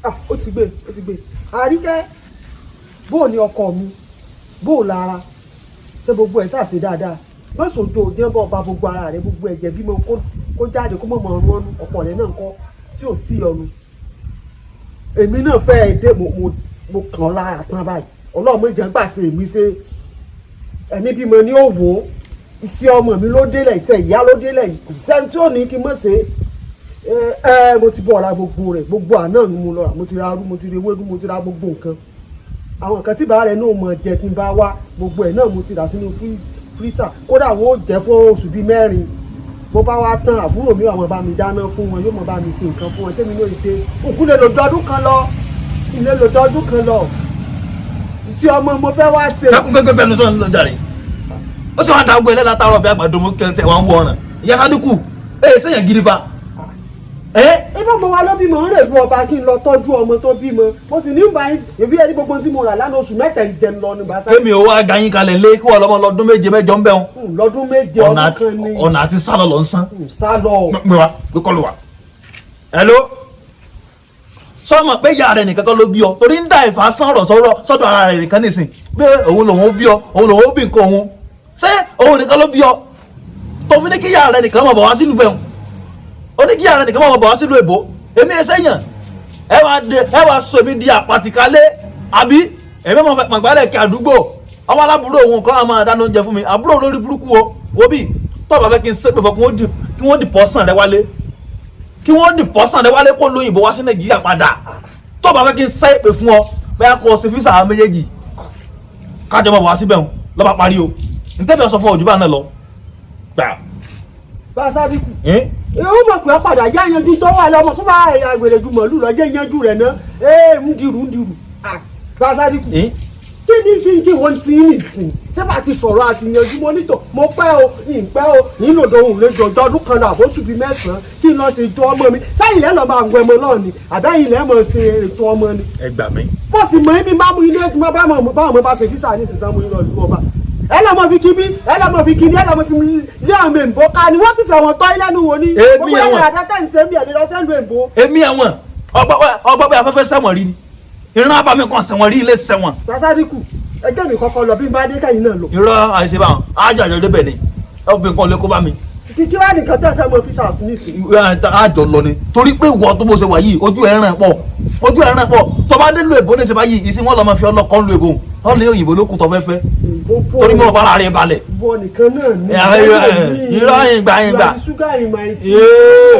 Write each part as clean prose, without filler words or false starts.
Ah, ó ti gbé, ó ti gbé. Àríkẹ́, bó o ní ọkọ mi, bó o lára, ṣé gbogbo ẹ̀ ṣàṣe dáadáa? Má sòjò jẹ́ bọ́ ọba gbogbo ara rẹ, gbogbo ẹ̀jẹ̀ bímọ kó jáde kó mọ̀ mọ̀ ọ̀run ọ̀nù ọkọ rẹ náà ń kọ́ tí ò sí ọ̀run. Èmi náà fẹ́ ẹ dé, mo kàn lára tán báyìí. Ọlọ́run mọ̀ jẹ́ gbà ṣe èmi ṣe ẹni bímọ ní òwò, iṣẹ́ ọmọ mi ló délẹ̀, iṣẹ́ ìyá ló délẹ̀ yìí, kò sẹ́ni tí ò ní kí n mọ̀ ṣe. Ẹ ẹ, mo ti bọ̀ ra gbogbo rẹ̀, gbogbo àná ni mo lọ rà. Mo ti ra arú, mo ti ra ewédú, mo ti ra gbogbo nǹkan, àwọn nǹkan tí bàá rẹ̀ náà mọ̀ jẹ tí n bá wá, gbogbo ẹ̀ náà mo ti rà sínú freezer. Kódà wọn ò jẹ́ fún oṣù 4. Bó bá wá tán, àbúrò mi wà, mọ̀ bá mi dáná fún wọn, yóò mọ̀ bá mi ṣe nǹkan fún wọn. Tẹ́mi náà dé òkú lè lòdù ọdún kan lọ, ilé lòdù ọdún kan lọ tí ọmọ mo fẹ́ wá ṣe. Kákún gbẹgbẹ bẹnu sọ̀rọ̀ lọ jàre. Ó sì wá ń da gbogbo ẹlẹ́la tààrọ̀ bí àgbàdo mú kẹ́ntẹ́ wà ń wọ ọ̀ràn. Ìyá Sádíkù, ẹ sẹ́yìn gidi fa. Ẹ Ibà ọmọ wa ló bímọ, ń rè fún ọba kí n lọ tọ́jú ọmọ tó bímọ. Mo sì ní bá yín ìbí ẹni gbogbo tí mo rà lánàá, oṣù 3 ń jẹun lọ ní bàtà. Kémi ò wá gayín kalẹ̀ lé kí wọ́n lọ́mọ lọ́dún 7 8 ń bẹ̀ wọn. Lọ́dún 7, ọdún kan ni. Ọ̀nà àti sálọ lọ ń sán. Sá lọ. Gbé wa, gbé kọlu wa. Hello, sọmọ pé ìyá rẹ nìkan kan ló bí ọ, torí ń da ìfà sọ̀rọ̀ sọ̀rọ̀ sọ́dọ̀ ara rẹ nìkan nìsín pé òun lòun bí ọ, òun lòun bí nǹkan òun. Ṣé òun nìkan ló bí ọ tó fi ní kí ìyá rẹ nìkan máa bọ̀ wá sílùú bẹ́ẹ̀? Ó ní kí ìyá rẹ nìkan máa bọ̀ wá sílùú èbó. Èmi ẹsẹ̀ yàn, ẹ wá dé, ẹ wá sọ èmi di àpàtìkálẹ̀ àbí èmi máa fẹ́ pàgbálẹ̀ kí àdúgbò àwọn alábùúrò òun kan á máa dáná oúnjẹ fún mi. Àbúrò olórí burúkú o. Wo bí tọ́ọ̀ bá fẹ́ kí n ṣépè fún kí wọ́n dì pọ́sàn rẹ wálé, kí wọ́n dì pọ́sàn rẹ wálé kó lóyìnbó wá sí Nàìjíríà padà. Tó bá fẹ́ kí n ṣe ìpè fún ọ, bẹ́ẹ̀ kó o ṣe visa àwọn méjèèjì, kájọ mọ̀ wá síbẹ̀ ń lọ́ba parí o. Ntẹ́bí ọ̀sọ̀ fún òjú bá náà lọ gbà. Bá a Sádíkù, ó mọ̀ pé ó padà já yanjú tó wà lọ́mọ kó bá ẹ̀yà àgbèrè ju màálù lọ jẹ́ yanjú rẹ̀ ná. Ee, ń dirù ń dirù. Bá a Sádíkù, kí ni kí wọ́n ti ń nìsín tí bá ti sọ̀rọ̀ àti yanjú mọ́nítọ̀? Mo pẹ́ o, ì pẹ́ o, ìlòdò òun lè jọ ọdún kan lọ àbóṣù 9 kí n lọ ṣe ètò ọmọ mi. Sẹ́yìn lẹ́ lọ́ọ́ máa ń wẹmọ náà ni, àbẹ́yìn lẹ́ mọ̀ ṣe ètò ọmọ ni? Ẹ gbà mí. Mo sì mọ ibi bá mú ilé tí mo bá mọ̀ báwọn ọmọ bá ṣe visa ní ìsìn tán, mú ilé ọdún ọba, ẹ lọ́ mọ fi kí bí, ẹ lọ́ mọ fi kí ní, ẹ lọ́ mọ fi lé àwọn èèbó ká ni wọ́n sì fẹ́ wọn tọ́ ilé nu wo ni. Èmi gbogbo ẹ̀ àwọn. àdá ń ṣe bí ẹ̀ lè lọ sẹ́lu èèbó. Èmi àwọn ọgbọ́ pé afẹ́fẹ́ sẹ́wọ̀n rí ni, ìran abàmì kan sẹ́wọ̀n rí, ilé sẹ́wọ̀n. Sádíkù, ẹjẹ́ mi kọ́kọ́ lọ, bí n bá dé kẹ́yìn náà lọ. Irọ́, àìsè báwọn ájọ àjọ débẹ̀ ni, obìnrin kan lè kó bá mi. Kí wàá nìkan tẹ́ fẹ́ mọ visa ọ̀tún nísìnyí? Àjọ lọ ni, torí pé ìwọ tó bó ṣe wà yìí, ojú ẹ̀ ràn pọ̀, ojú ẹ̀ ràn pọ̀. Tó bá dé lu èbó ní ṣe báyìí, ìsìn wọn lọ máa fi ọlọ́kọ́ lu èbó wọn lé òyìnbó ló kù tó fẹ́ fẹ́, torí mo bá ara rẹ̀ balẹ̀. Bọ nìkan náà ní. Irọ́, ìgbà, ìgbà. Ṣúgà ìmọ̀ ẹtì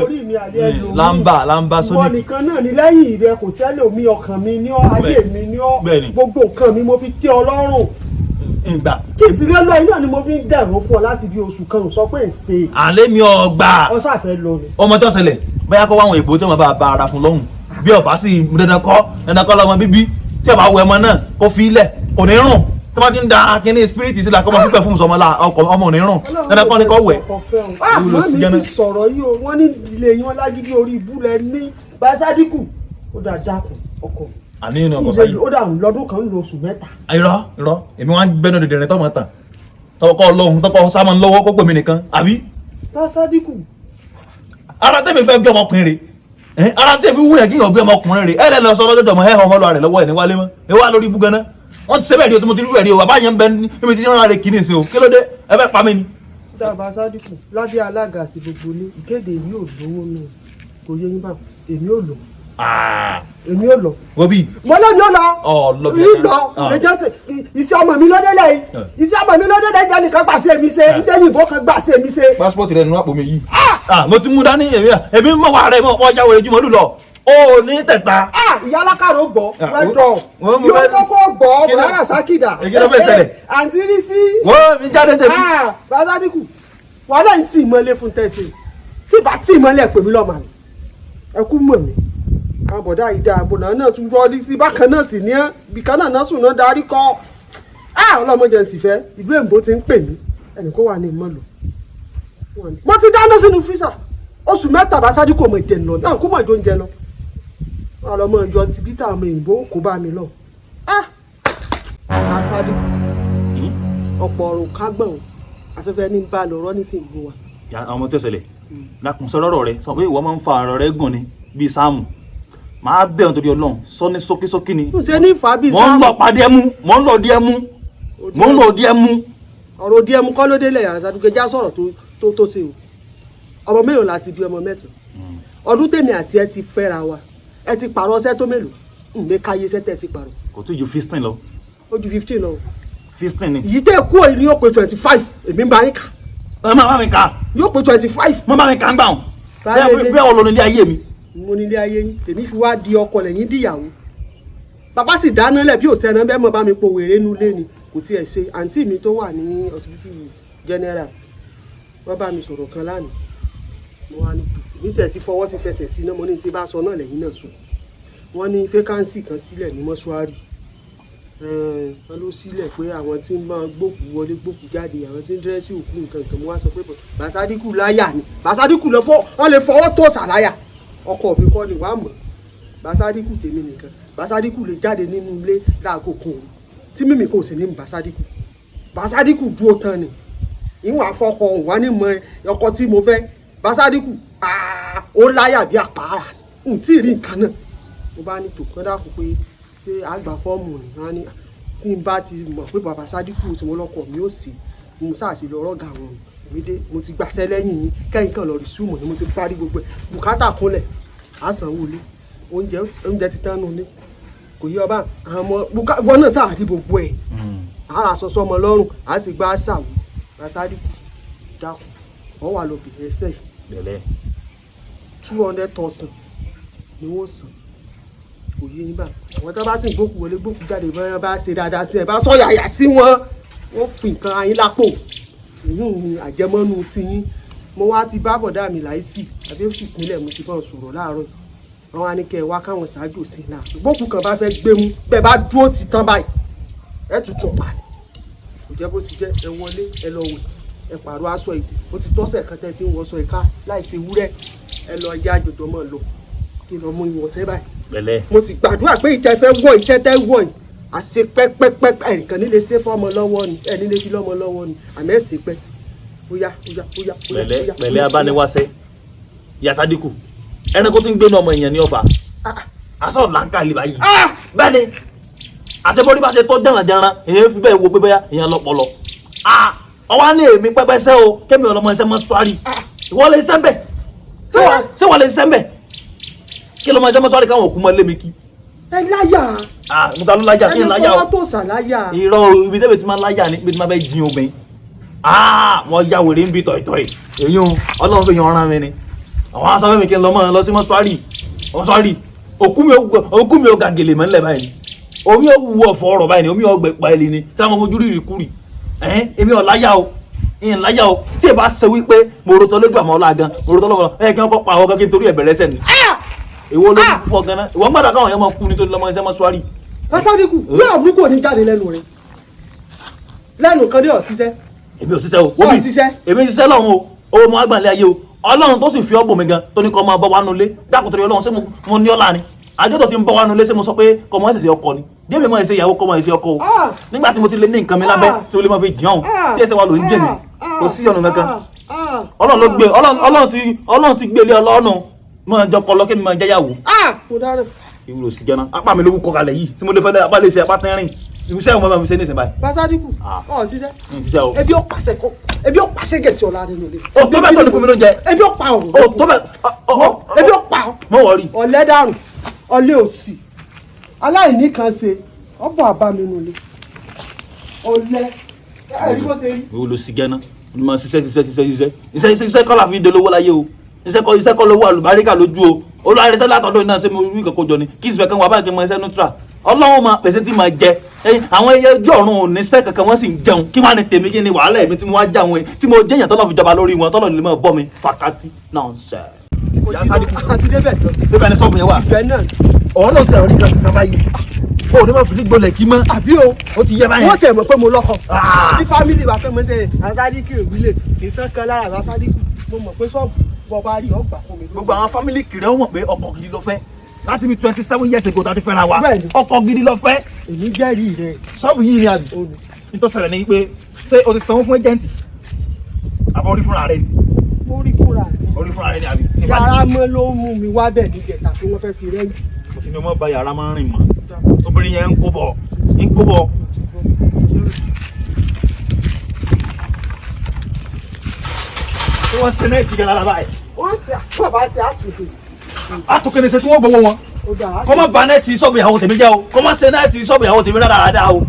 orí mi àlẹ́ ẹlòmíì. Lamba lamba Ìwọ sóní. nìkan náà ní, lẹ́yìn rẹ kò sẹ́lòmíì. Ọkàn mi ní ọ, ayé mi ní ọ. Gbogbo nǹkan mi mo fi tẹ́ ọ lọ́rùn. Ìgbà. Kí sì lé lọ iná ni mo fi ń dẹ̀rọ fún ọ láti bí oṣù kan, sọ pé ṣe. Àlẹ́ mi ọgbà. Ọ ṣàfẹ́ lọ ni. Ọmọ tí wọ́n ṣẹlẹ̀, bóyá kó wáwọn èbó tí wọ́n bá ba ara fún lọ́hùn, bí ọba sì dandan kọ́, dandan kọ́ lọ́mọ bíbí tí ọba wọ ẹmọ náà kó fi ilẹ̀, kò ní rùn. Tí wọ́n ti ń da kíní spirit sílẹ̀ kó máa fi perfume sọmọ la ọkọ ọmọ ò ní rùn. Dandan kọ́ ni kọ́ wẹ̀. Ah, Ìwúlò sí mọ́ mi gánà. sì sọ̀rọ̀ yìí o. Wọ́n ní ìdílé yín, wọ́n lágídí orí ibú lẹ ní. Bàṣádìkù, ó dà, dákun ọkọ. Àní inú ọkọ̀ Ìṣe sáyé. ó dà, lọ́dún kan ń lo oṣù 3. Irọ́ irọ́, èmi wá ń gbẹ́nu dìndìnrín tọ́mọ tàn tọkọ lọ́hùn tọkọ sámọ lọ́wọ́ kókó mi nìkan àbí. Bàṣádìkù. Ara tẹ́mi fẹ́ bí ọmọkùnrin rè ẹ́, ara tẹ́mi fi wúyẹ̀ kí yàn bí ọmọkùnrin rè ẹ́ lẹ́ lọ sọ lọ́jọ́jọ́ mọ́ ẹ́ ọmọ lọ rẹ̀ lọ́wọ́ ẹ̀ ní wálé mọ́ ẹ wá lórí ibú ganan. Wọ́n ti sẹ́bẹ̀ rí o, tí mo ti rí rẹ̀ rí o. Bàbá yẹn ń bẹ níbi tí wọ́n rẹ̀ kìíní sí o. Kí ló dé? Ẹ fẹ́ pa mí ni. Tá a Bàṣádìkù, lábẹ́ alága àti gbogbo ilé ìkéde, èmi ò lówó náà, kò yé yín bá, èmi ò lọ. Èmi ò lọ. Wo bí. Mo lé mi ò lọ. Ọ lọ bí. Yìí lọ lè jẹ́ iṣẹ́ ọmọ mi lódélẹ̀ yìí, iṣẹ́ ọmọ mi lódélẹ̀ jẹ́ nìkan gbàṣẹ mi ṣe ń jẹ́ yìnbọn kan gbàṣẹ mi ṣe. Passport rẹ nínú àpò mi yìí. Mo ti mú dání. Èmi èmi mọ̀ wà rẹ̀ mọ̀ ọ́ yáwó rẹ̀ jùmọ̀ lù lọ o ní tẹ̀ta. Ìyá alákàrò gbọ́. Ah, wẹ́dọ̀ mo yóò fẹ́- kọ́kọ́ gbọ́. Kí ló- Bùrọ̀dá sákìdá. Kí ló fẹ́ ṣẹlẹ̀? Àǹtí rí sí. Wọ́n mi jáde tèmi. Bàṣádìkù, wàhálà ń tì í mọ́lé fún tẹ̀sí tí bá tì í mọ́lẹ̀ pè mí lọ́mọ àná ẹ kú mọ̀ mí. Àwọn bọ̀dá yìí dáa, àbọ̀dá náà tún rọ́ọ̀dí sí bákan náà sì ní ẹ́ bìkan náà náà sùn náà darí kọ́. Ọlọ́mọdé sì fẹ́ ìlú èǹbó ti ń pè mí, ẹnì kó wà ní ìmọ̀lò. Mo ti dáná sínú freezer oṣù 3. Bàṣádìkù mọ̀ ìjẹ̀ lọ náà kó mọ̀ ìjọ oúnjẹ lọ wọn lọ mọ ìyọ ti bí táwọn ọmọ òyìnbó kó bá mi lọ. Bàṣádìkù, ọ̀pọ̀ ọ̀rọ̀ kágbọ̀n o, afẹ́fẹ́ ní bá a lọ̀rọ̀ nísìnyí wa. Ya, àwọn ọmọ tí ó ṣẹlẹ̀ lákùn sọ lọ́rọ̀ rẹ sọ pé ìwọ máa ń fa ọ̀rọ̀ rẹ gùn ni bíi sáàmù. Màá bẹ̀ ọ́n torí Ọlọ́run, sọ ní sókísókí ni. N ṣe ní fàábì. Mò ń lọ pàdé ẹmu, mò ń lọ di ẹmu, mò ń lọ di ẹmu. Ọ̀rọ̀ òdi ẹmu kọ́ ló délẹ̀. Àṣàdùkẹ́ já sọ̀rọ̀ tó ṣe o. Ọmọ mélòó la ti bí? Ọmọ 9 ọdún tèmi àti ẹ ti fẹ́ra wa. Ẹ ti pààrọ̀ ọṣẹ́ tó mélòó? Ǹgbẹ́ káyé ṣẹ́ tẹ́ ti pààrọ̀. Kò tí ju 15 lọ. Ó ju 15 lọ o. 15 ni. Èyí tẹ́ kú òyìn ni yóò pé 25. Èmi ń bá yín kà. Ẹ má bá mi kà. Yóò pé 25. Má bá mi kà ń gbà wọn. Báyé ṣe- Bẹ́ẹ̀ ọlọ́run ilé ayé mi. Mo ní ilé ayé yín, èmi fi wá di ọkọ lẹ́yìn dìyàwó. Bàbá sì dáná lẹ̀ bí òsèré bẹ́ẹ̀ mọ̀ bá mi po wèrè nu lé ni kò tiẹ̀ ṣe. Àǹtí mi tó wà ní hospital general, wọ́n bá mi sọ̀rọ̀ kan lánàá. Mo wá ní èmi sì ti fọwọ́ sí fẹsẹ̀ sí náà. Mo ní tí bá sọ náà lẹ́yìn náà sùn. Wọ́n ní vacancy kan sílẹ̀ ní mọ́ṣúárì. Wọ́n ló sílẹ̀ pé àwọn tí ń máa gbókù wọlé, gbókù jáde, àwọn tí ń dress òkú nǹkan kan. Mo wá sọ pé Bàsádíkù láyà ni. Bàsádíkù lọ fọ́, wọ́n lè fọwọ́ tó sàláyà. Ọkọ mi kọ́ ni wàá mọ̀. Bàsádíkù tèmi nìkan. Bàsádíkù lè jáde nínú ilé láago kan òru tí mímì kò sì ní Bàsádíkù. Bàsádíkù dúró tán ni ìwọ̀n àfọkọ òun wá ní mọ ọkọ tí mo fẹ́. Bàsádíkù ó láyà bí àpárá n tí ì rí nǹkan náà. Mo bá ní tòkàn dákun pé ṣé àgbà fọ́ọ̀mù ni. Wọ́n á ní tí n bá ti mọ̀ pé bàbá Sádíkù tí mo lọ́kọ̀ mi ò sí, mo sáà sí lọ rọ́gà wọn. Èmi dé, mo ti gbàṣẹ́ lẹ́yìn yín kẹ́yìn kan lọ rí súnmọ̀ ni mo ti parí gbogbo ẹ̀. Bùkátà kúnlẹ̀, à ń sanwó ilé, oúnjẹ ti tán nù ní kò yí ọba àwọn ọmọ wọn náà sáà rí gbogbo ẹ̀. Àrà sọsọ ọmọ lọ́rùn, à sì gba àṣàwò. Bàbá Sádíkù dákun, ọ wà lọ bìrẹ̀ ẹsẹ̀ yìí. Bẹ̀lẹ̀. 200,000 ni wọ́n san. Kò yé yín bá àwọn tó bá sì ń gbókù wọlé, gbókù jáde, bá bá ṣe dáadáa sí ẹ, bá sọ yàyà sí wọn, wọ́n fi nǹkan ayín lápò. Ìyún ni àjẹmọ́nú tiyín. Mo wá ti bá bọ̀dá mi láìsí àbí oṣù ìpínlẹ̀, mo ti bá wọn sọ̀rọ̀ láàárọ̀ yìí. Wọ́n wá ní kẹ́ ẹ wá káwọn ṣáájú sí i náà. Gbókù kan bá fẹ́ gbé mú bẹ́ẹ̀, bá dúró ti tán báyìí, ẹ tuntun pa ni. Kò jẹ́ bó ti jẹ́. Ẹ wọlé, ẹ lọ wẹ̀, ẹ pààrọ̀ aṣọ ìdè. Ó ti tọ́sẹ̀ kan tẹ́ ti ń wọṣọ ìka láì ṣe wúrẹ́. Ẹ lọ ẹjẹ́ àjọjọ mọ́ lọ kí n lọ mú ìwọ̀nsẹ́ báyìí. Bẹ̀lẹ̀. Mo sì gbàdúrà pé ìtẹ́ fẹ́ wọ, ìtẹ́ tẹ́ wọ̀ yìí, àṣe pẹ́pẹ́pẹ́ ẹnìkan nílé ṣe fọ́mọ lọ́wọ́ ni, ẹ nílé fi lọ́mọ lọ́wọ́ ni. Àmọ́ ẹ̀ ṣe pẹ́. Óyá, óyá, óyá, óyá. Pẹ̀lẹ́. Óyá. Pẹ̀lẹ́ abániwáṣẹ́ ìyá Sádíkù, ẹranko tí ń gbénu ọmọ èèyàn ní ọfà aṣọ làǹkà lè báyìí. Bẹ́ẹ̀ ni àṣebọ́rí bá ṣe tó jàǹràjàǹrà, èèyàn fi bẹ́ẹ̀ wo pé bóyá èèyàn lọ́pọlọ. Ọwọ́ á ní èmi pẹ́pẹ́sẹ́ o, kémi ọlọmọ ẹsẹ̀ mọ́ sọ́ọ́rì. Ìwọ lè sẹ́ńbẹ̀? Ṣé wọ́n lè sẹ́ńbẹ̀ kí lọ́mọ ẹsẹ̀ mọ́ sọ́ọ́rì káwọn òkú mọ́ lé mi kí? Ẹ láyà. Mo ta ló láyà kí Ẹ n lè láyà o. fọwọ́ tó sàláyà. Irọ́ o, ibi tẹ́bẹ̀ tí máa láyà ni ibi tí máa fẹ́ jin obìnrin. Wọ́n ya wèrè ń bi tọ̀ìtọ̀ì. Èyí o, Ọlọ́run fi yan ọ̀ràn mi ni àwọn aṣọ fẹ́mi kí n lọ mọ́ lọ sí mọ́ṣúárì mọ́ṣúárì. Òkú mi ò gàgèlè mọ́ nílẹ̀ báyìí ni omi ò wú ọ̀fọ̀ ọ̀rọ̀ báyìí ni omi ò gbẹ pa ẹlì ni tí wọ́n fojú rírì kúrì. Ẹ̀hẹ́n, èmi ò láyà o, ìyẹn láyà o. Tí ẹ bá ṣe wípé mo ro tọ́ lójú àmọ́ ọlá gan mo ro tọ́ lọ́wọ́ ẹ kí wọ́n kọ́ pa àwọn kan kí n torí ẹ̀ bẹ̀rẹ̀ sẹ̀ ni. Èwo ló ń fọ gan-an? Ìwọ ń gbàdá káwọn èèyàn máa kú nítorí lọ́mọ iṣẹ́ mọ́ṣúárì. Bàsádíkù yóò burúkú ò ní jáde lẹ́nu rẹ̀ lẹ́nu kan dé ọ̀ṣiṣẹ́. Èmi ò ṣiṣẹ́ o. Wọ́n ṣiṣẹ́. Èmi ṣiṣẹ́ lọ́run o. Owó mo agbọ̀nlé ayé o. Ọlọ́run tó sì fi ọ́ bò mí gan tó ní kọ́ máa bọ́ wá nulẹ̀, dákun torí Ọlọ́run, ṣé mo ní ọ́ láàrin àjọ tó ti ń bọ́ wá nulẹ̀? Ṣé mo sọ pé kọ́ mọ́ ẹ̀sẹ̀ ọkọ ni jẹ́mi mọ́ ẹ̀sẹ̀ ìyàwó kọ́ mọ́ ẹ̀sẹ̀ ọkọ o? Nígbà tí mo ti lé ní nǹkan mi lábẹ́ tí mo lè máa fi jìyàn tí ẹsẹ̀ wa ló ń jẹ̀ mí, kò sí ọ̀nà kankan. Ọlọ́run ló gbé, Ọlọ́run ti gbé ilé Ọlọ́run máa jọ kọ lọ kí mi máa jẹ́yàwó. Mo dáná. Ìwúrò sí gánà apá mi ló wú kọ kalẹ̀ yìí tí mo lè fẹ́ apá lè ṣe apá tẹ́rìn ìwúṣẹ́ àwọn ọmọ mi ṣe ní ìsìn báyìí. Bàsádíkù ọ̀ ṣiṣẹ́. Ń ṣiṣẹ́ o. Ebi ó pàṣẹ kọ, ebi ó pàṣẹ gẹ̀ẹ́sì ọ̀la nínú ilé. O tó bẹ́ẹ̀ tó ní fún mi lóúnjẹ. Ebi ó pa ọ̀run. O tó bẹ́ẹ̀ ọ. Ebi ó pa ọ́. Mọ wọrí. Ọ̀lẹ́ dàrún, ọ̀lẹ́ òsì, aláìní kan ṣe ọ̀bọ̀ àbámi nínú ilé, ọ̀lẹ́ ẹ̀rí bó ṣe rí. Ìwúrò sí gánà ní ma ṣiṣẹ́ ṣiṣẹ́ ṣiṣẹ́ ṣiṣẹ́ iṣẹ́ iṣẹ́ kọ́ la fi dolówó láyé o. Iṣẹ́ kọ́, iṣẹ́ kọ́ lówó àlùbáríkà lójú o. Olùwàrẹsẹ́ látọ̀dọ̀ náà ṣé mo rí ìkọ̀kọ̀ jọ ni kí ìsìnkú kan wà báyìí kí n mọ iṣẹ́ neutral. Ọlọ́run máa pèsè tí máa jẹ ẹyin. Àwọn ẹyẹ ojú ọ̀run ò ní iṣẹ́ kankan, wọ́n sì ń jẹun. Kí wọ́n á ní tèmi? Kí ni wàhálà èmi tí mo wá já wọn tí mo jẹ́yàn tọ́lọ́ fi jọba lórí wọn tọ́lọ́ lè máa bọ́ mi fàkàtì náà ń ṣe. Àti débẹ̀ tán. Síbẹ̀ ni sọ́ọ̀bù yẹn wà. Ibẹ̀ náà. Ọ̀hún náà tẹ̀ orí kan sí kan báyìí o ní ma fi gbọ́lẹ̀ kí mọ́. Àbí o. Ó ti yẹ báyẹn. Wọ́n tiẹ̀ mọ̀ pé mo lọ́kọ ní family wa tó mọ̀ tẹ́ Àsádíkù ìwílẹ̀ kì í sàn kan lára Àsádíkù. Mo mọ̀ pé sọ́ọ̀bù bọ́ bá rí ọgbà fún mi. Gbogbo àwọn family kiri wọn mọ̀ pé ọkọ gidi ló fẹ́ láti bí 27 years ago tá a ti fẹ́ra wa. Bẹ́ẹ̀ni. Ọkọ gidi ló fẹ́. Èmi jẹ́rìí rẹ̀. Ṣọ́ọ̀bù yìí ni àbí? Òní. Nítorí ṣẹlẹ̀ ni pé ṣé o ti sanwó fún agent àbọ̀ orí fúnra rẹ ni? Ó rí fúnra mi. Orí fúnra rẹ ni àbí? Yàrá mọ́ ló mú mi wá bẹ̀ níjẹta tí wọ́n fẹ́ fi rent. Mo Mo ti ní o mọ̀ bá yàrá máa ń rìn mọ́. Obìnrin yẹn ń kó bọ̀, ń kó bọ̀. Ṣé wọ́n ṣe náà ti gan lára báyìí? Wọ́n ṣe bàbá ṣe àtúnṣe. Àtúnkẹ́ni ṣe tí wọ́n gbowó wọn. Ó dà á. Kọ́ mọ́ ba nẹ́ẹ̀tì sọ́ọ̀bù ìyàwó tèmi jẹ́ o. Kọ́ mọ́ ṣe nẹ́ẹ̀tì sọ́ọ̀bù ìyàwó tèmi rádaràda o.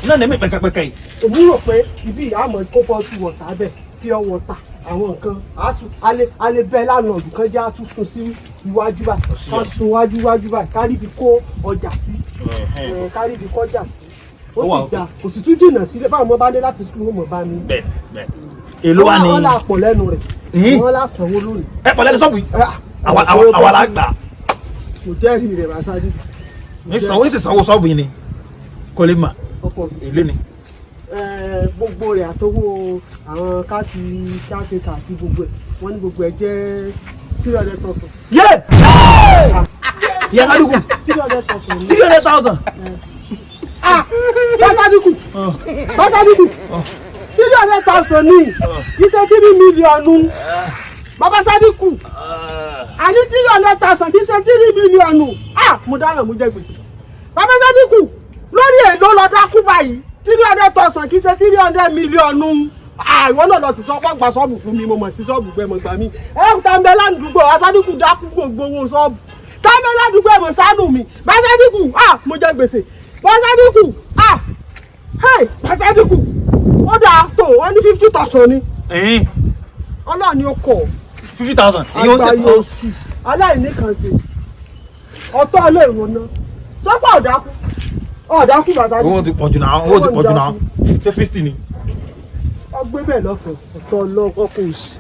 Iná ní mi pẹ̀kẹ̀pẹ̀kẹ̀ yìí. Èmi rò pé ibi àmọ́ kó bọ́tù wọ̀tá bẹ̀, pure water, àwọn nǹkan àtú alẹ́ bẹ́ẹ̀ lánàá ọ̀dùn kan jẹ́ àtú sùn sí iwájú báyìí, ká sun wájú wájú báyìí, ká ríbi kó ọjà sí, ká ríbi kọjá sí. Ó Ó wà sì okay. dáa, kò sì tún jìnnà sílé báwọn ọmọ bá dé láti school, wọn mọ̀ bá mi. Bẹ́ẹ̀ bẹ́ẹ̀. Èló wà ní. Wọ́n là pọ̀ lẹ́nu rẹ̀. Ìhín. Wọ́n là sanwó lónìí. Ẹ pọ̀ lẹ́nu sọ́ọ̀bù yìí. Àwa la gbà. Kò jẹ́rìí rẹ̀, Bàṣádì. Ní sanwó, ní sanwó sọ́ọ̀bù yìí ni. Kò lè mà. Ọkọ mi. Èló ni? Gbogbo rẹ̀ àtọwọ́ àwọn káàtì káàtìkà àti gbogbo ẹ̀, wọ́n ní gbogbo ẹ̀ jẹ́ 300,000. Yé! Ìyá Sádùkù. 300,000 ni. 300,000. Ah, Bàṣádìkù, Bàṣádìkù, 300,000 ni, kì í ṣe 3 million. Bàbá Sádìkù, àní 300,000, kì í ṣe 3 million. Ah, mo dáràn, mo jẹ gbèsè. Bàbá Sádìkù, lórí èlò lọ dákú báyìí? 300,000 kì í ṣe 300 million. Ah, ìwọ náà lọ sí sọ fún àgbà ṣọ́ọ̀bù fún mi, mo mọ̀ sí ṣọ́ọ̀bù gbẹ mọ̀ gbà mí. Ẹ ta ń bẹ ládùúgbò, Sádìkù dákú gbogbo owó ṣọ́ọ̀bù. Tá ń bẹ ládùúgbò, ẹ̀ mọ̀ sánù mi. Bàbá Sádìkù, ah, mo jẹ gbèsè. Bàbá Sádìkù, ah, hey, Bàbá Sádìkù, ó dáa tó, wọ́n ní 50,000 ni. Ẹ̀hìn. Ọlọ́run ni ó kọ̀. 50,000. Ìyẹn ó Àgbà ṣe yóò sì aláìní kan ṣe ọ̀tọ̀ olóòrò náà sọ́pọ̀ ọ̀dákú ọ̀dákú, Bàṣádì. Owó ti pọ̀jù náà, owó ti pọ̀jù náà. Ṣé 50 ni? Ọgbẹ́ bẹ́ẹ̀ lọ́fẹ̀ẹ́, ọ̀tọ̀ ọlọ́kọ̀ òsì.